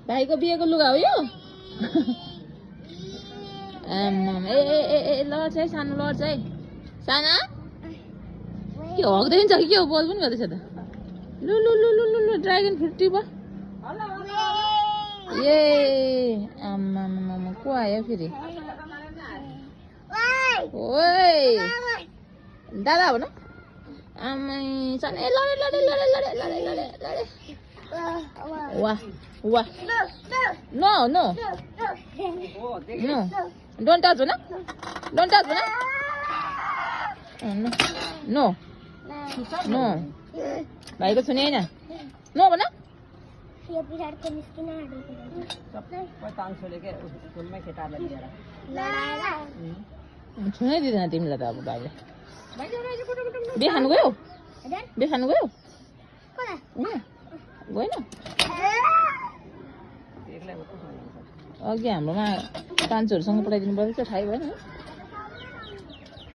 भाइको बिहेको लुगा हो यो ए लड्छ है सानो लड्छ है साना के हग्दै हुन्छ कि के हो बोल पनि गर्दैछ त लु लु लु लु लु लु ड्रागन फ्रुट टिप ए आम्मामा को आयो फेरि ओइ दादा हो न आमै सानो ए लडे लडे लडे लडे लडे लडे लडे वाह वाह no no no don't touch हो न डोन्ट टच हो न नो नो भाइको छुने हैन नो भन यो विराटको निस्किन आँटेको सबै ताङसोले के स्कुलमै केटालाई लिएर छुनै दिँदैन तिमीलाई त अब भाइले बिहे खानु गयो बिहे खानु गयो गएन अघि हाम्रोमा कान्छोहरूसँग पठाइदिनु पर्दैछ थाहै भएन